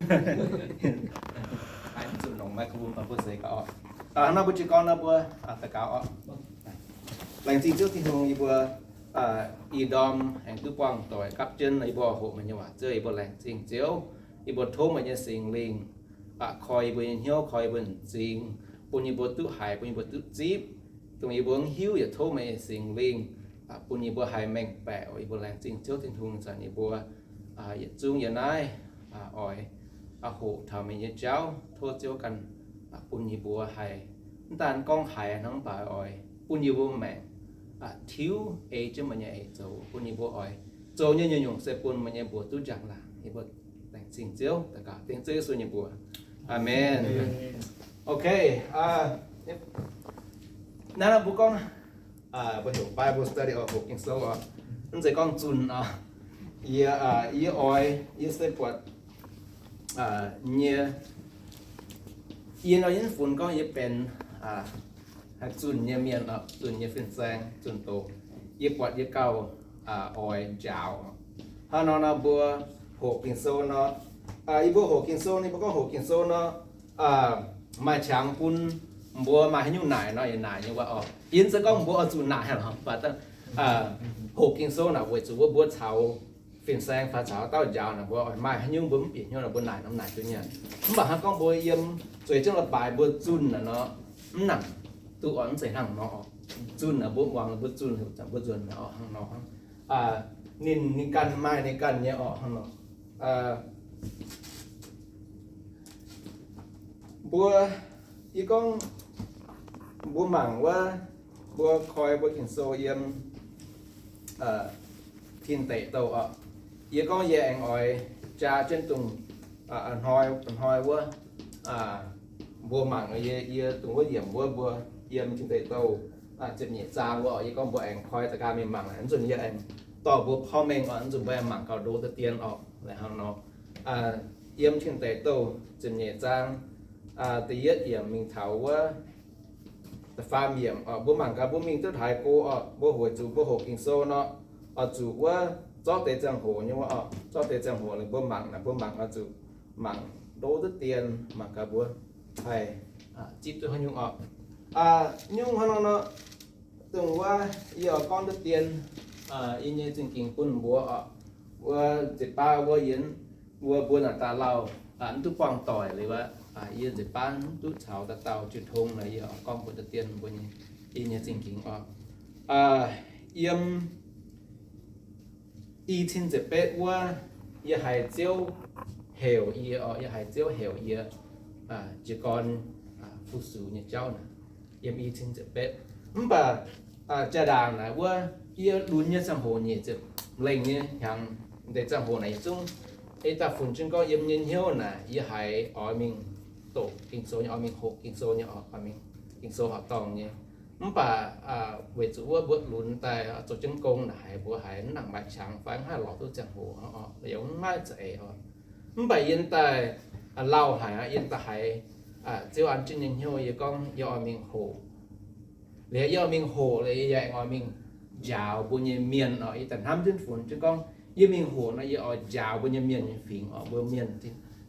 Hnangv nor mbuo jiez gorn nor mbuo daux gaux oc. Laengz zingh Ziouv Tin-Hungh yie mbuo ih ndorm aengx duqv buangh doic gapv jienv yie mbuo hoqc meih nyei waac Ziouv, yie mbuo laengz zingh Ziouv. Yie mbuo tov meih nyei Singx Lingh koi yie mbuo nyei hnyouv, koi yie mbuo m'zing, bun yie mbuo duqv haiz, bun yie mbuo duqv zipv. Dongh yie mbuo mv hiuv yaac tov meih nyei Singx Lingh bun yie mbuo haih mengh baeqc. Yie mbuo laengz zingh Ziouv Tin-Hungh zanc yie mbuo yietc zungv yiem naaiv oix hoqc taux meih nyei jauv. Tov Ziouv ganh bun yie mbuo haih mv daan gorngv haiz hnangv, mv baac oix bun yie mbuo maengc tiuv ei jienv meih nyei eix zoux, bun yie mbuo oix zoux nyei nyungc-nyungc se bun meih nyei mbuox duqv njang-laangc. Yie mbuo laengz zingh Ziouv, daux gaux dengv Ziouv Yesu nyei mbuox. Aamen. Ok, naaiv mbuo gorngv, mbuo heuc Bible study oc, hoqc Ging-Sou oc. Mv zeiz gorngv zunh oc. Yie, yie oix, yie se buatc nyei, yie nor yie mv funx gorngv yie benx haih zunh nyei mienh oc, zunh nyei fin-saeng, zunh doz. Yie buatc yie gauh oix njaaux. Hnangv nor nor mbuo hoqc Ging-Sou nor, yie mbuo hoqc Ging-Sou, yie mbuo gorngv hoqc Ging-Sou nor, maaih qangx bun mbuo maaih haaix nyungc naaic nor yaac naaic nyei wuov oc. Yie mv zeiz gorngv mbuo oix zuqc naaic haaix lorqc, mv baac hoqc Ging-Sou naaic weic zuqc wuov mbuo caux fin-saeng fai caux dauh njaaux naaic mbuo maaih haaix nyungc mbuo mv bieqc hnyouv nor mbuo naaic norm naaic duqv nyei. Mv baac hnangv gorngv mbuo yiem zueiz jienv leiz-baaix mbuo zunh naaic nor, mv nangc duqv oc, mv zeiz hnangv nor oc. Zunh naaic mbuo muangx mbuo zunh heuc zanc mbuo nzuonx oc, hnangv nor hnangv. Ninh, ninh ganh maaih ninh ganh nyei oc, hnangv nor. Mbuo, yie gorngv mbuo mangc wuov, mbuo koi mbuo Ging-Sou yiem Tin Deic Douh oc. Yie gorngv yie aengx oix jaa jienv dongh hnoi, hnoi wuov mbuo mangc, yie, yie dongh wuov yiemc wuov mbuo yiem Tin Deic Douh ziepc nyeic zaang wuov, yie gorngv mbuo aengx koi daaih ganh mingh mangc. Ih zanc yie aengx dorh mbuo porv mengh oc, ih zanc mbuo aengx mangc gauh ndo deix dien oc, hnangv nor. Yiem Tin Deic Douh ziepc nyeic zaang, da'yietv yiemc mingh taux wuov da'faam yiemc oc, mbuo mangc gaax, mbuo mingh duqv haaix go oc, mbuo weic zuqc mbuo hoqc Ging-Sou nor, oix zuqc wuov zorqv deix ziangh hoc nyei wuov oc, zorqv deix ziangh hoc liuz mbuo mangc naaic, mbuo mangc oix zuqc mangc ndo duqv dien, mangc gaax mbuo haih zipv duqv haaix nyungc oc. Nyungc hnangv nor nor, dongh wuov yie oix gorngv duqv dien, yie nyei zingh gingx bun mbuo oc, wuov nzipc baav wuov yie, wuov mbuo naaic daaih lauh mv duqv buangh doic liuz aqv, yie nzipc baav mv duqv caux dauh dauh jiu tong naaic, yie oix gorngv mbuo duqv dien mbuo nyei, yie nyei zingh gingx oc. Yiem i cin ziepc betv wuov, yie haiz Ziouv heuc yie oc, yie haiz Ziouv heuc yie jiez gorn fu-sux nyei jauv naaic, yiem i cin ziepc betv. Mv baac jaa-ndaangc naaic wuov, yie lunx nyei ziangh hoc nyic ziepc lengh nyei hnyangx, deix ziangh hoc naaic yietc zungv ei daaih funx jienv gorngv yiem nyei hnyouv naaic yie haiz oix mingh doqc Ging-Sou nyei, oix mingh hoqc Ging-Sou nyei, oix mingh Ging-Sou horqc dorngh nyei. Mv baac weic zuqc wuov mbuo lunx daaih zoux jienv gong naaic haiz mbuo haiz mv nangc maaih qangx fai mv haih lorz duqv ziangh hoc oc, yaac mv maaih za'eix oc. Mv baac yie daaih lauh haic aqv, yie daaih haiz Ziouv an jienv nyei hnyouv, yie gorngv yie oix mingh hoqc. Liuz yie oix mingh hoqc liuz yie yaac oix mingh njaaux mbuo nyei mienh oc. Yie daaih hnamv jienv funx jienv gorngv yie mingh hoqc nor yie oix njaaux mbuo nyei mienh nyei fingx oc, mbuo mienh,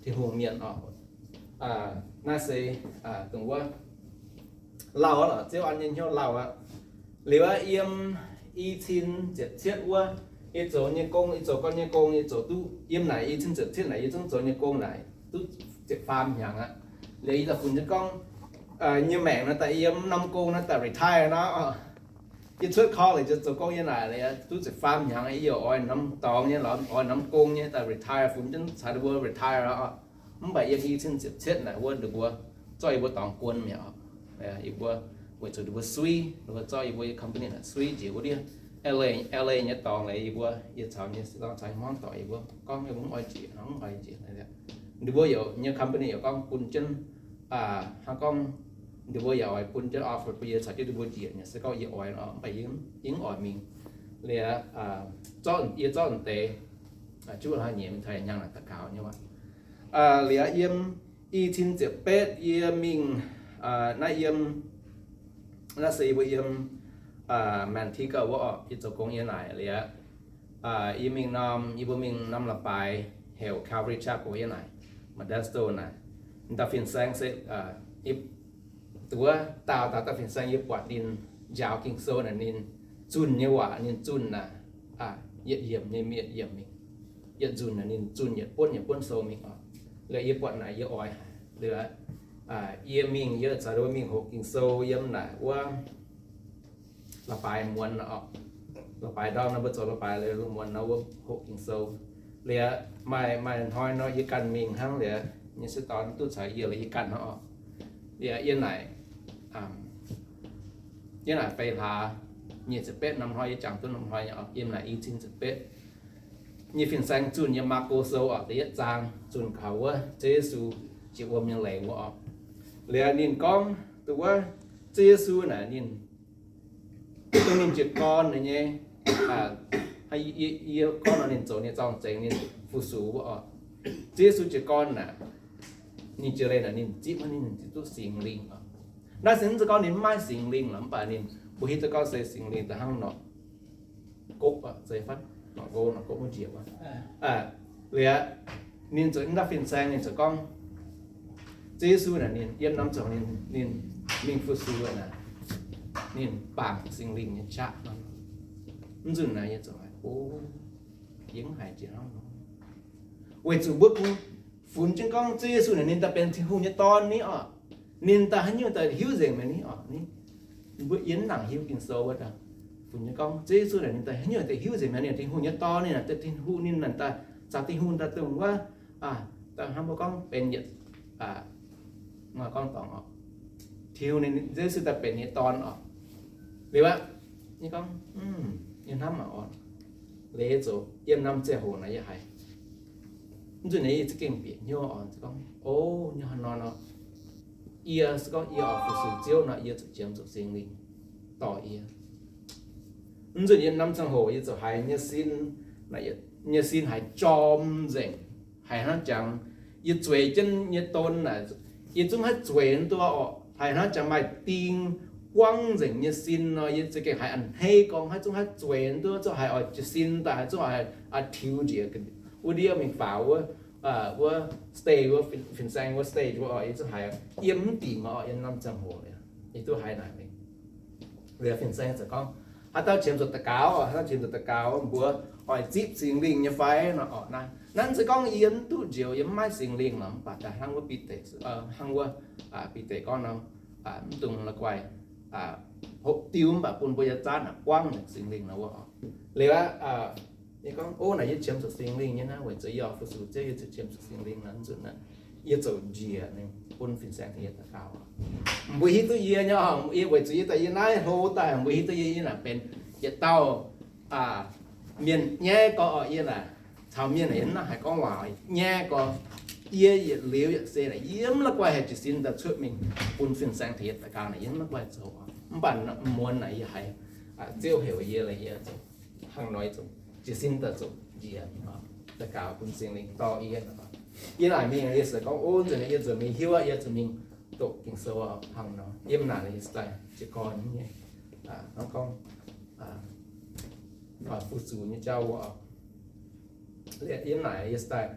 Tin-Hungh mienh oc. Naaiv se dongh wuov lauh aqv lorqc, Ziouv an nyei hnyouv lauh aqv. Liuz aqv, yiem i cin ziepc cietv wuov, yie zoux nyei gong, yie zoux gorn nyei gong, yie zoux duqv yiem naaic i cin ziepc cietv naaic yie zungv zoux nyei gong naaic duqv ziepc faam hnyangx aqv. Liuz yie daaih funx jienv gorngv nyei maengc naaiv daaih yiem norm gong naaiv daaih retire nor. Yie cuotv college zoux gong yie naaic liuz duqv ziepc faam hnyangx, yie oix norm dorngx nyei lorz oix norm gong nyei daaih retire, funx jienv caux ninh mbuo retire oc. Mv baac yiem i cin ziepc cietv naaic wuov ninh mbuo zorqv yie mbuo dorngx guon mi'aqv oc. Yie mbuo weic zuqc ninh mbuo suiv, ninh mbuo zorqv yie mbuo company naaic suiv njiec wuov ndiev L A, L A nyei dorngx leiz yie mbuo, yie caux nyei dorngx caux hmuangv doic yie mbuo gorngv yie mbuo mv oix njiec, mv oix njiec. Ninh mbuo yaac nyei company yaac gorngv bun jienv, hnangv gorngv ninh mbuo yaac oix bun jienv offer bun yie caux jienv ninh mbuo njiec nyei, se gorngv yie oix nor, mv baac yie mv oix mingh. Liuz zorqv, yie zorqv deix, jiuv hnangv nyei mingh taux hnyangx naaic daux gaux nyei waac. Liuz yiem i cin ziepc betv yie mingh, naaiv yiem, naaiv se yie mbuo yiem Manteca wuov oc, yie zoux gong yie naaic liuz, yie mingh norm, yie mbuo mingh norm leiz-baaix heuc Calvary Chapel yie naaic. Modesto naaic, dauh fin-saeng se, duqv wuov daauh, daauh fin-saeng yie buatc ninh njaaux Ging-Sou naaic, ninh zunh nyei waac, ninh zunh naaic, yietc yiemc nyei mienh yiemc mingh, yietc nzunc naaic ninh zunh yietc buonv yietc buonv sou mingh oc. Liuz yie buatc naaic yie oix haic. Liuz yie mingh, yie caux ninh mingh hoqc Ging-Sou yiem naaic wuov la'baaix muonz oc. La'baaix ndorm nor mbuo zoux la'baaix, liuz muonz nor wuov hoqc Ging-Sou. Liuz maaih, maaih hnoi nor yie ganh mingh hnangv, liuz nyei sieqv dorn duqv caux yie, liuz yie ganh hnangv oc. Liuz yie naaic, yie naaic feix hlaax nyic ziepc betv norm hnoi, yie jangx duqv norm hnoi nyei oc, yiem naaic i cin ziepc betv nyei fin-saeng zunh yiem Maako Sou oc, da'yietv zaang, zunh kaux wuov Ziouv Yesu jiex wuom nyei leiz wuov oc. Liuz ninh gorngv duqv wuov Ziouv Yesu naaic ninh, dongh ninh jiez gorn nyei, yie gorngv nor ninh zoux ninh zorng-zengx ninh fu-sux wuov oc. Ziouv Yesu jiez gorn naaic, ninh jiex leih naaic ninh zipv, ninh zipv duqv Singx Lingh oc. Naaiv se mv zeiz gorngv ninh mv maaih Singx Lingh lorqc, mv baac ninh mbuo hiuv duqv gorngv se Singx Lingh da'hnangv nor gopv, zei fatv nor gopv, nor gopv wuov njiec wuov. Liuz ninh zoux naaiv fin-saeng ninh ziouc gorngv, Ziouv Yesu naaic ninh yiem norm ziangh hoc ninh mingh fu-sux naaic, ninh bangc Singx Lingh nyei qaqv nor. Mv nzunc naaic yie ziouc haiz, o, yie mv haiz jiex hnangv nor. Weic zuqc mbuo kungx funx jienv gorngv Ziouv Yesu naaic ninh daaih benx Tin-Hungh nyei Dorn ni oc. Ninh daaih haaix nyungc daaih hiuv nzengc mi'aqv ni oc. Mbuo yie mv nangc hiuv Ging-Sou wuov daaih. Funx jienv gorngv Ziouv Yesu naaic ninh daaih haaix nyungc daaih hiuv nzengc mi'aqv, ninh Tin-Hungh nyei Dorn ni naaic, Tin-Hungh ninh naaic daaih caux Tin-Hungh daaih dongh wuov, daaih hnangv mbuo gorngv benx yietc, gorngv dorngc oc, Tin-Hungh ninh, Ziouv Yesu daaih benx nyei Dorn oc. Liuz aqv, yie gorngv, yie hnamv mangc oc, liuz yie zoux yiem norm ziangh hoc naaic yie haiz, mv nzunc naaic yie za'gengh bieqc hnyouv oc, gorngv, o, nyei hnangv nor nor, yie se gorngv yie oix fu-sux Ziouv nor, yie zuqc qiemx zuqc Singx Lingh dorh yie. Mv nzunc yie norm ziangh hoc yie ziouc haiz nyei sin, nyei sin haiz jorm nzengc, haiz hnangv jangx yie zueiz jienv nyei don naaic, yie zungv haih zueiz duqv oc. Haiz hnangv jangx maaih ding buangv nzengc nyei sin nor, yie za'gengh haiz a'hneiv gorngv haih zungv haih zueiz duqv, zungv haiz oix jiez sin daaih, haih zungv oix tiux njiec wuov ndiev mingh faaux wuov, wuov stage, wuov fin-saeng wuov stage wuov oc, yie zungv haiz yiem mv dingc oc, yiem norm ziangh hoc yie duqv haiz naaic mingh. Liuz fin-saeng ziouc gorngv, haaix dauh qiemx zuqc daux gaux oc, haaix dauh qiemx zuqc daux gaux, mbuox oix zipv Singx Lingh nyei fai nor oc. Naaiv, naaiv se gorngv yie mv duqv njoux, yie mv maaih Singx Lingh lorqc, mv baac daaih hnangv wuov Bide, hnangv wuov Bide gorngv nor, mv dungx la'guaih hoqc diuh, mv baac bun mbuo nyei zaatv naaic buangv nzengc Singx Lingh nor wuov oc. Liuz aqv, yie gorngv, o, naaic yie qiemx zuqc Singx Lingh nyei naaiv, weic zuqc yie oix fu-sux Ziouv, yie zuqc qiemx zuqc Singx Lingh nor. Mv nzunc naaic yie ziouc njiec bun fin-saeng tengx yie daux gaux. Mbuo hiuv duqv yie nyei oc, yie weic zuqc yie daaih yie naaiv hlo daaih, mbuo hiuv duqv yie, yie naaic benx yietc dauh mienh nyaiv gorx oc. Yie naaic caux mienh naaic yie mv hnangv haaix gorngv waac, nyaiv gorx. Yie yietc liuz yietc se naaic yie mv la'guaih haih jiez sin daaih cuotv mingh bun fin-saeng tengx yie daux gaux naaic, yie mv la'guaih zoux oc. Mv baac muonz naaic yie haiz Ziouv heuc yie, yie hnangv nor zoux, jiez sin daaih zoux njiec daux gaux bun Singx Lingh dorh yie. Yie naaic mingh yie se gorngv, o, nzunc naaic yie nzuonx mingh hiuv aqv, yie zuqc mingh doqc Ging-Sou oc. Hnangv nor yiem naaic yie se daaih jiez gorn nyei, hnangv gorngv fu-sux nyei jauv wuov oc. Liuz yiem naaic yie se daaih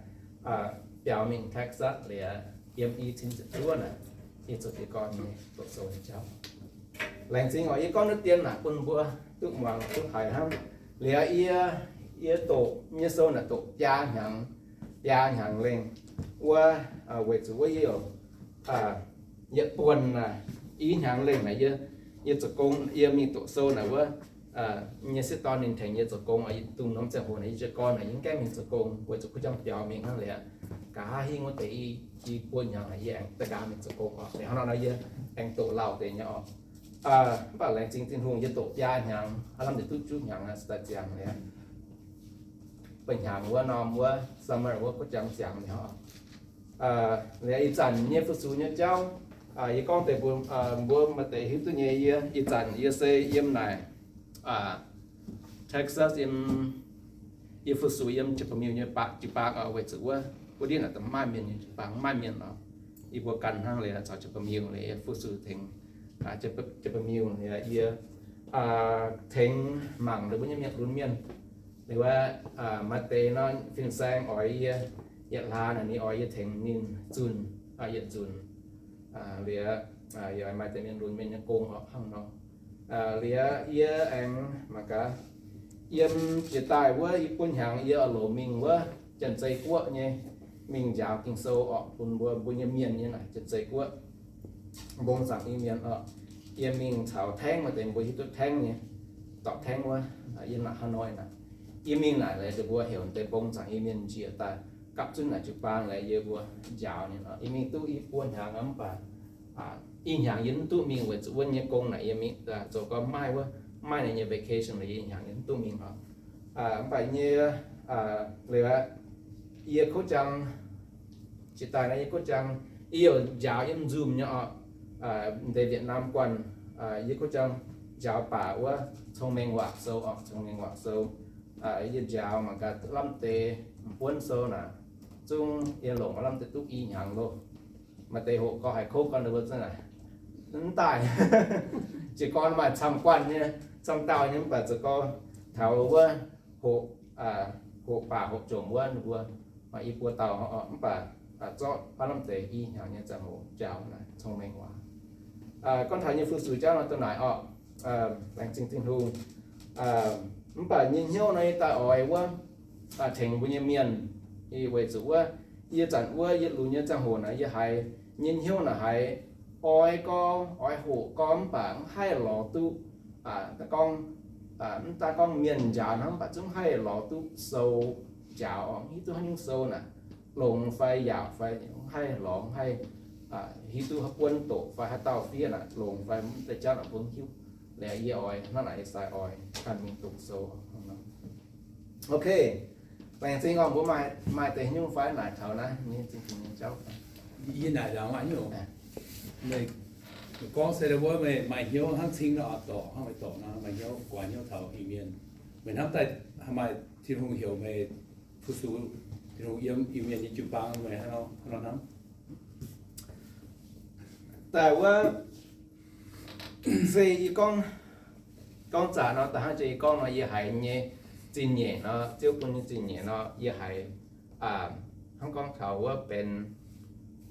biaux mingh Texas liuz, yiem i cin ziepc juov naaic, yie zoux jiez gorn nyei doqc sou nyei jauv. Laengz zingh oc, yie gorngv naaiv dien naaic bun mbuo duqv muangx duqv haiz hnangv. Liuz yie, yie doqc nyei sou naaic doqc biaa hnyangx, biaa hnyangx lengh. Wuov, weic zuqc wuov yie, yietc buonc naaic, i hnyangx lengh naaic yie, yie zoux gong, yie mingh doqc sou naaic wuov, nyei sieqv dorn ninh tengx yie zoux gong, dongh norm ziangh hoc naaic yie jiez gorn naaic yie mv gaengh mingh zoux gong, weic zuqc kuv jangx biaux mingh hnangv liuz, nqa'haav hingv wuov deix i, i buo hnyangx naaic yie aengx daaih nqa'haav mingh zoux gong oc. Liuz hnangv nor naaic yie aengx doqc lauh deix nyei oc. Mv baac laengz zingh Tin-Hungh, yie doqc biaa hnyangx, aav lamh deix duqv juqv hnyangx aqv, se daaih ziangx liuz, ba'hnyangx wuov norm wuov summer wuov kuv jangx ziangx liuz oc. Liuz ih zanc nyei fu-sux nyei jauv, yie gorngv deix mbuo, mbuo maaih deix hiuv duqv nyei. Yie ih zanc yie se yiem naaic Texas yiem, yie fu-sux yiem Jac Ba'miuh nyei baqc, jiu-baang oc, weic zuqc wuov, wuov ndiev naaic maaih mienh nyei jiu-baang, maaih mienh oc. Yie mbuo gan hnangv liuz caux Jac Ba'miuh liuz yie fu-sux tengx Jac Ba'miuh liuz yie tengx mangc ndau wuov nyei mienh lunx mienh. Liuz wuov, maaih deix nor fin-saeng oix yie, yietc hlaax naaic ninh oix yie tengx ninh zunh, yietc nzunc, liuz, yie oix maaih deix mienh lunx mienh nyei gong orqc hnangv nor. Liuz yie aengx mangc gaax, yiem jiex daaih wuov i buo hnyangx yie oix longc mingh wuov Janx-Zei Guoqv nyei, mingh njaaux Ging-Sou orqc bun mbuo, mbuo nyei mienh nyei naaic Janx-Zei Guoqv. Mbong zaangc Iu-Mienh orqc. Yie mingh caux Tengx, maaih deix mbuo hiuv duqv Tengx nyei, dorc Tengx wuov, yiem naaic Hanoi naaic. Yie mingh naaic leiz ninh mbuo heuc deix mbong zaangc Iu-Mienh njiec daaih gapv zunv naaic jiu-baang leiz yie mbuo njaaux ninh. Yie mingh duqv i buo hnyangx mv baac i hnyangx yie mv duqv mingh weic zuqc wuov nyei gong naaic yie mingh zoux gau maiv maaih wuov, maiv maaih ninh nyei vacation leiz yie hnyangx yie mv duqv mingh orqc. Mv baac nyei, liuz aqv, yie kuv jang, jiex daaih naaiv yie kuv jang, yie youc njaaux yiem Zoom nyei orqc. Deix Vietnam guanh, yie kuv jang njaaux baac wuov Cong-Mengh Waac Sou orqc, Cong-Mengh Waac Sou. Yie njaaux mangc gaax lamh deix m'buonv sou naaic, zungv yie longc lamh deix duqv i hnyangx loh. Maaih deix hoqc gau haiz kouv gau ninh mbuo zungv naaic, mv daaih. Jiez gorn maaih camv guanh nyei, camv dauh nyei, mv baac zoux gau taux wuov hoqc, hoqc baac hoqc jomc wuov ninh mbuo maaih i buo dauh, mv baac zorqv lamh deix i hnyangx nyei ziangh hoc njaaux naaic Cong-Mengh Waac. Gorngv taux nyei fu-sux jauv nor dongh naaic orqc. Laengz zingh Tin-Hungh. Mv baac nyei hnyouv nor yie daaih oix wuov tengx mbuo nyei mienh, weic zuqc wuov yie zanc wuov yie lunx nyei ziangh hoc naaic yie haiz nyei hnyouv naaic haiz oix gau, oix hoqc gau mv baac mv haih lorz duqv, daaih gorngv, mv daaih gorngv mienh njaaux hnangv, mv baac zungv haih lorz duqv sou njaaux orqc. Hiuv duqv haaix nyungc sou naaic, longx fai yaauc fai, mv haih lorz, mv haih hiuv duqv haaix buonv doqc fai haaix dauh fiev naaic, longx fai mv deix jauv naaic mbuo mv hiuv. Liuz yie oix hnangv naaic yie sai oix ganh mingh doqc sou. Ok, laengz zingh orqc, mbuo maaih deix hnyouv fai naaic taux naaiv nyei zingh dingc nyei jauv. Yie naaic laangz waac nyungc, meih gorngv se wuov meih maaih hnyouv hnangv cing nor, dorc hnangv meih dorc nor, maaih hnyouv, guaax hnyouv taux Iu-Mienh. Meih hnamv daaih maaih Tin-Hungh heuc meih fu-sux Tin-Hungh yiem Iu-Mienh nyei jiu-baang meih hnangv nor hnangv. Daaih wuov se yie gorngv, gorngv zaqc nor, da'hnangv jiex yie gorngv nor, yie haiz nyei zingh nyeic nor, Ziouv bun nyei zingh nyeic nor, yie haiz hnangv gorngv taux wuov benx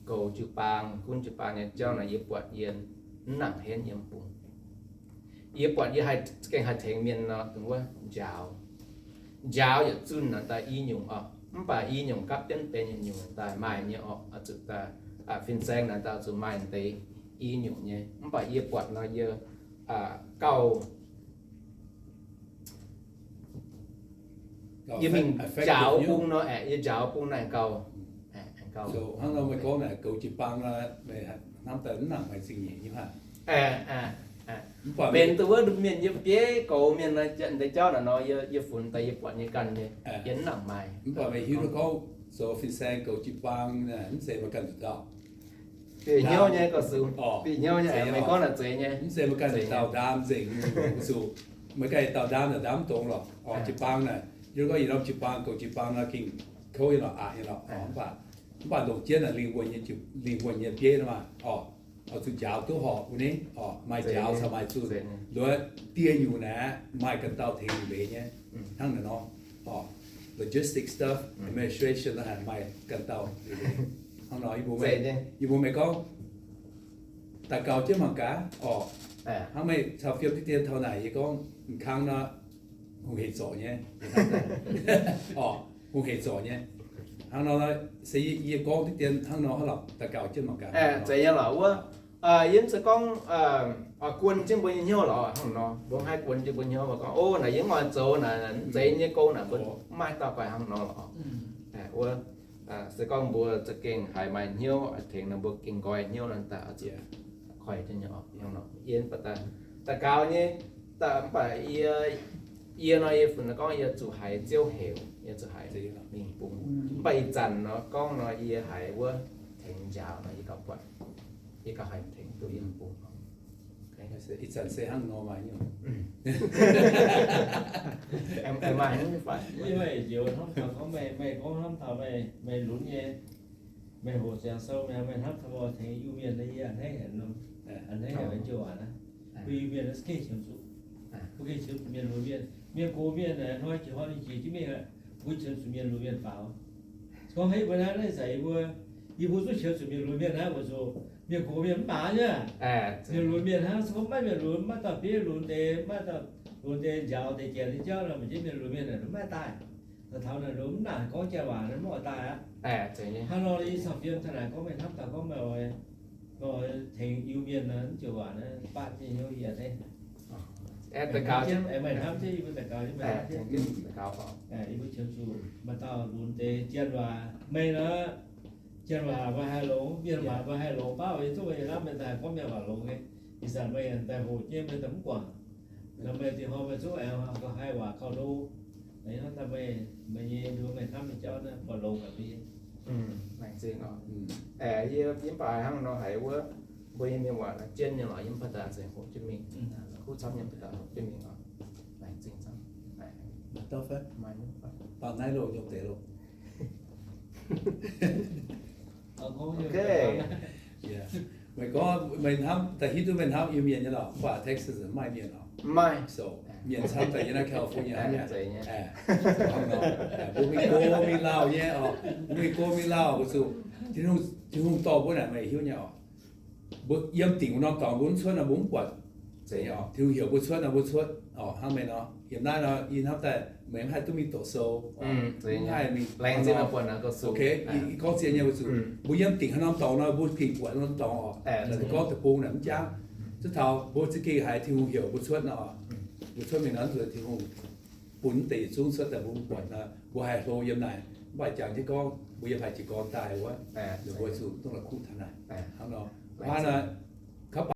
goux jiu-baang, gunv jiu-baang nyei jauv nor, yie buatc yie mv nangc henv yiem bung. Yie buatc yie haih, gengh haih tengx mienh nor, dongh wuov njaaux. Njaaux yietc zunh naaic daaih i nyungc orqc, mv baac i nyungc gapv jienv benx yietc nyungc daaih maaih nyei orqc, oix zuqc daaih fin-saeng naaic daaih zuqc maaih deix i nyungc nyei. Mv baac yie buatc nor yie gauh, yie mingh njaaux bung nor, aeqv, yie njaaux bung naaiv gauh, gauh. So hnangv nor meih gorngv naaic goux jiu-baang nor, meih hnamv daaih mv nangc maaih zingh nyeic nyei haic. Benx dongh wuov mienh yiem bieiv goux mienh nor, deix jauv naaic nor, yie funx daaih yie buatc nyei ganh nyei, yie mv nangc maaih. Mv baac meih hiuv duqv gorngv zoux fin-saeng goux jiu-baang naaic mv zeiz meih ganh nduqc dauh. Bieqc hnyouv nyei, gorngv sux, bieqc hnyouv nyei, meih gorngv naaic zeiz nyei. Mv zeiz meih ganh nduqc dauh ndaam nzengc, gorngv sux, meih ganh dauh ndaam naaic ndaam mv dongz lorqc. Jiu-baang naaic, yie gorngv yietc norm jiu-baang goux jiu-baang nor gengh kouv nyei lorqc, aqc nyei lorqc. Mv baac, mv baac longc jienv naaic lingh wuonh nyei, lingh wuonh nyei bieiv nor maah, oix zuqc njaaux duqv horpc wuov ni, maaih njaaux caux maaih zunh. Nduov dieh nyungc naaic maaih ganh dauh tengx liuc leiz nyei, hnangv naaic nor. Logistic stuff, administration naaic maaih ganh dauh liuc leiz. Hnangv nor, yie mbuox meih gorngv, daux gaux jienv mangc gaax orqc. Hnangv meih caux fiem diqv dien taux naaic yie gorngv m'kangv nor, hungh heic zorc nyei. Orqc, hungh heic zorc nyei. Hnangv nor se yie gorngv diqv dien hnangv nor lorqc, daux gaux jienv mangc gaax. Zeiz nyei lorqc wuov. Yie mv zeiz gorngv oix guon jienv mbuo nyei hnyouv lorqc hnangv nor. Mbuo mv haih guon jienv mbuo hnyouv gorngv, o, naaic yie mv oix zoux naaic, zeiz nyei gong naaic, mbuo mv maaih dauh guaix hnangv nor lorqc. Wuov, se gorngv mbuo za'gengh haiz maaih hnyouv tengx nor, mbuo gengh nqoi hnyouv nor daaih zuqc koi jienv nyei orqc. Hnangv nor yie mv baac daaih, daux gaux nyei, mv baac yie, yie nor yie funx gorngv yie zuqc haiz Ziouv heuc, yie zuqc haiz mingh bung. Mv baac ih zanc nor gorngv nor yie haiz wuov tengx njaaux nor yie gauh buatc, yie gauh haiz tengx duqv yiem bung. Ih zanc se hnangv nor maaih nyungc. Maaih nyungc fai? Meih njoux hnamv taux gorngv meih, meih gorngv hnamv taux meih, meih lunx nyei, meih hoqc Ziangh Sou, meih, meih hnamv taux meih tengx Iu-Mienh nyei, yie a'hneiv haic nor, a'hneiv haic njoux aqv. Mbuo Iu-Mienh naaiv gengh qiemx zuqc, mbuo gengh qiemx zuqc mienh lunx mienh. Mienh gox mienh hnoi jiex hnoi ninh jiex jienv mingh aqv, mbuo qiemx zuqc mienh lunx mienh faaux. Gorngv hei mbuo naaiv, naaiv zanc yie mbuo, yie mbuo zungv qiemx zuqc mienh lunx mienh hnangv, weic zuqc mienh gox mienh mv baac nyei. Mienh lunx mienh hnangv, se gorngv maiv mienh lunx, maiv dauh bieiv lunx deix, maiv dauh lunx deix njaaux deix janx nyei jauv nor, maiv zeiz mienh lunx mienh naaic maiv daaih. Taux naaic mv nangc gorngv janx waac mv oix daaih aqv. Hnangv nor yie caux fiem taux naaic gorngv meih hnamv daaih gorngv meih oix tengx Iu-Mienh mv joux waac naaiv, baav jienv hnyouv yie deix. Meih hnamv jienv, meih hnamv jienv yie mbuo daux gaux, yie mbuo qiemx zuqc maaih dauh lunx deix janx waac meih nor, janx waac meih haih longx, mienh waac meih haih longx, baav weic zuqc meih hnamv meih daaih gorngv mienh waac longx nyei. Ih zanc meih daaih hoqc jienv meih daaih mv guangc. Nor meih dingc hnoi meih zungv aengx haih waac gauh ndo. Meih hnamv daaih meih, meih nyei nduov meih hnamv nyei jauv naaiv buatc longx gaax mbuo nyei. Laengz zingh oc. Yie mv baac hnangv nor haiz wuov, mbuo nyei mienh waac naaiv jienv nyei lorqc, yie mv baac daaih nzengc hoqc jienv mingh. Kuv camv nyei mv baac daaih hoqc jienv mingh oc. Laengz zingh camv. Meih gorngv meih hnamv, da'hiuv duqv meih hnamv Iu-Mienh nyei lorqc, mv baac Texas maaih mienh oc. Maaih. So, mienh camv daaih yiem naaiv California hnangv. Mbuo mingh go mingh lauh nyei oc, mbuo mingh go mingh lauh weic zuqc Tin-Hungh, Tin-Hungh dorh mbuo naaic meih hiuv nyei oc. Mbuo yiem dingc wuov norm dorngx mbuo mv cuotv nor mbuo mv buatc. Zeiz nyei oc. Tin-Hungh heuc mbuo cuotv nor mbuo cuotv oc. Hnangv meih nor, yiem naaiv nor yie hnamv daaih meih mv haih duqv mingh doqc sou, mv haih mingh, ok, yie gorngv zien nyei weic zuqc mbuo yiem dingc haaix norm dorngx nor mbuo gengh buatc norm dorngx oc. Gorngv deic-bung naaic mv jangv. Zuov taux mbuo za'gengh haiz Tin-Hungh heuc mbuo cuotv nor, mbuo cuotv mingh nor zuqc Tin-Hungh bun deix yietc zungv cuotv daaih mbuo mv buatc nor, mbuo haih hlo yiem naaic. Mv baac jangx jienv gorngv mbuo yiem haaix jiez gorn daaih wuov, mbuo zuqc dongh la'kuqv taux naaic. Hnangv nor, hnangv nor,